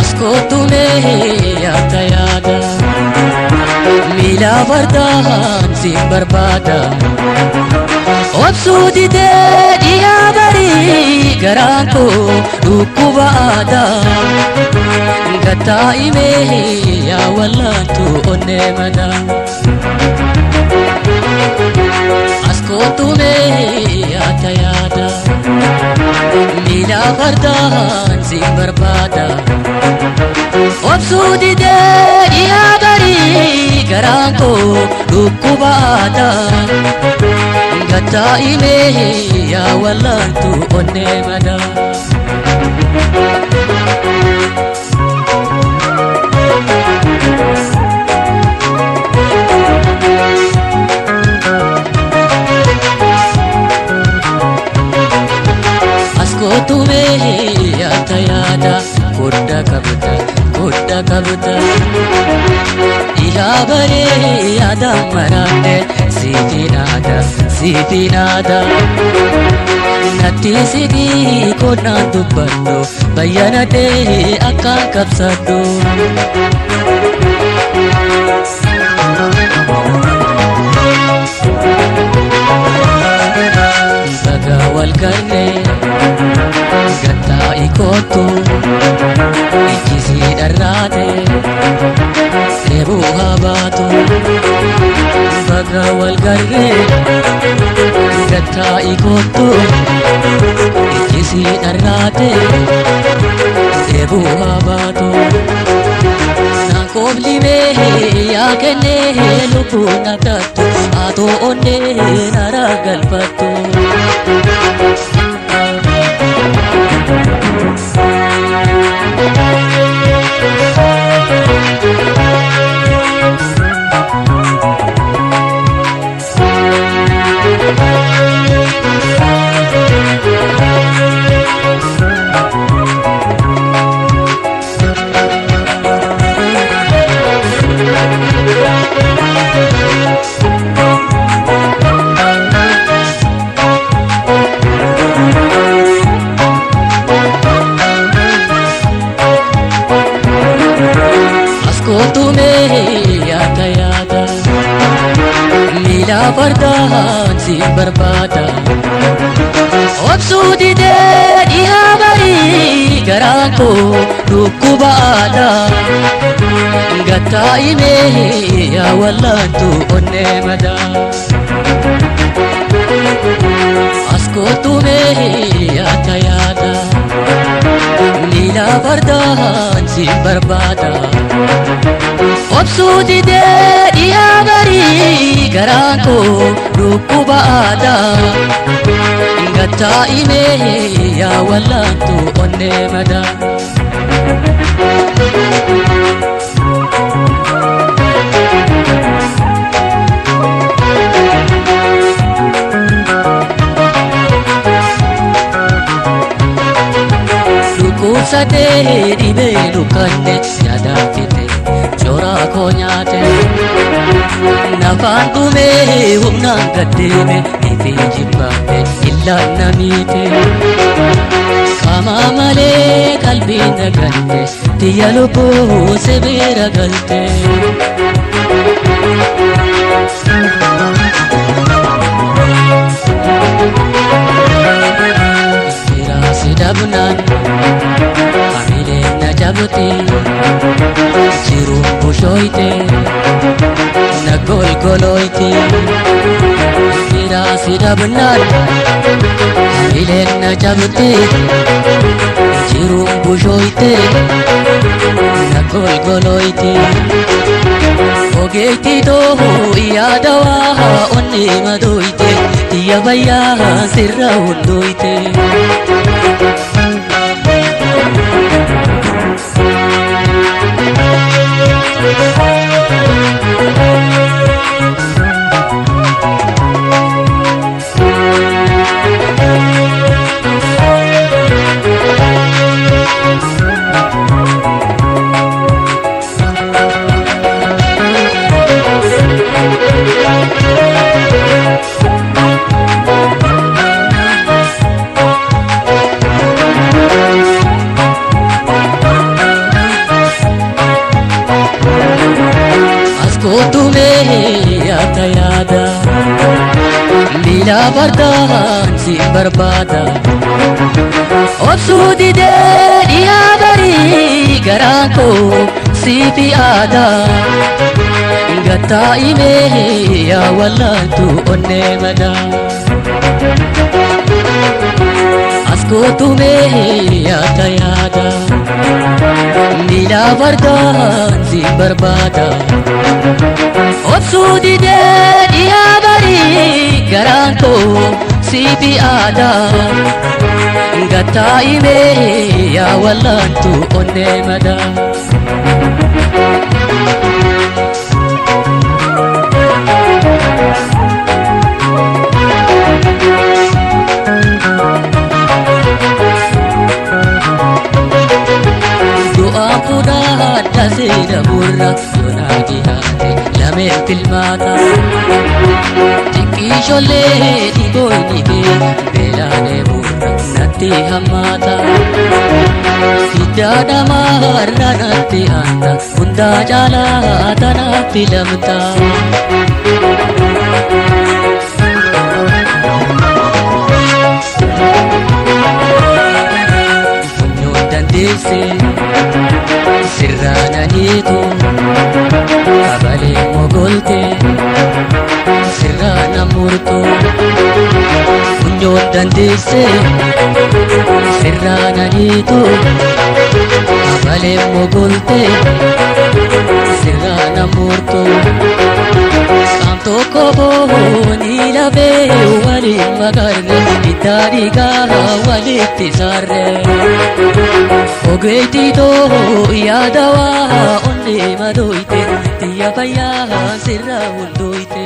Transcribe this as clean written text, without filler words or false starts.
Askootu mee yaada yaada miila fardaan siin barbaada. Obsuu didee dhiyaa barii garaan koo dhukkuba aadaa. Gattaa'imee yaa wallaantu onnee madaa. Askootu mee yaada yaada miila fardaan siin barbaada. Obsuu didee dhiyaa barii garaan koo dhukkuba aadaa. Gattaa'imee yaa wallaantu onnee madaa. Askootu mee yaada yaada kodda qabda kodda qabda. Dhiyaa baree yaada maraadhe siitiin aadaa siitiin aadaa. Natti sidii konnaan dubbadhu bayyanadhee akkaan qabsadhu. Baga wal garree gattaa'i kootu ijji sii dharraate dheebuu haa baatu. Baga wal garree gattaa'i kootu ijji sii dharraate dheebuu haa baatu. Naan kooblimee yaa kennee lubbuu na taattu haatoo onnee nara galfattu. Askootu mee yaada yaada miila fardaan siin barbaada. Obsuu didee dhiyaa barii garaan koo dhukkuba aadaa. Gattaa'imee yaa wallaantu onnee madaa. Askootu mee yaada yaada miila fardaan siin barbaada. Obsuu didee dhiyaa barii garaan koo dhukkuba aadaa. Gattaa'imee yaa wallaantu onnee madaa. Dhukkubsatee dhibee dukkanne yaadaan fite coraa koo nyaate. Nafaan dhumee humnaan gaddeeme ifee jibbaate illaan na miite. Qaama malee qalbiin na galte tiyya lubbuu sibiira galte. Firaasi dhabnaan hamileen na cabte jiruun bushooyte na golgolooyte. Firaasi dhabnaan hamileen na cabte jiruun bushooyte na golgolooyte. Ogeetti too yaada waa onnee madooyte tiyya bayyaa sirra hundooyte. barbaada. Obsuu didee dhiyaa barii garaan koo siifi aadaa. Gattaa'imee yaa wallaantu onnee madaa. As kootumee yaada yaada. Miila fardaan si barbaada. Obsuu didee dhiyaa barii garaan koo siifi aadaa. Gattaa'imee yaa wallaantu onnee madaa. Du'aan fuudhaa seera burra yoonaa dhiyaate lameen filmaata. Xiqqishollee dhibooyni kee beelaanee burra natti hammaata. Hiddaa dhamaarra natti aanta hundaa caalaa tanaaf filamta. Funyoon dandeessee sirraananiitu kabalee mogolte sirraana murtu. Funyoon dandeessee sirraananiitu kabalee mogolte sirraana murtu. Qaam tokko boonii lafee waliin makarre hiddaa dhiigaa walitti sarre. Ogeettii too yaada waa onnee madooyte xiyya fayyaa sirra hundooyte.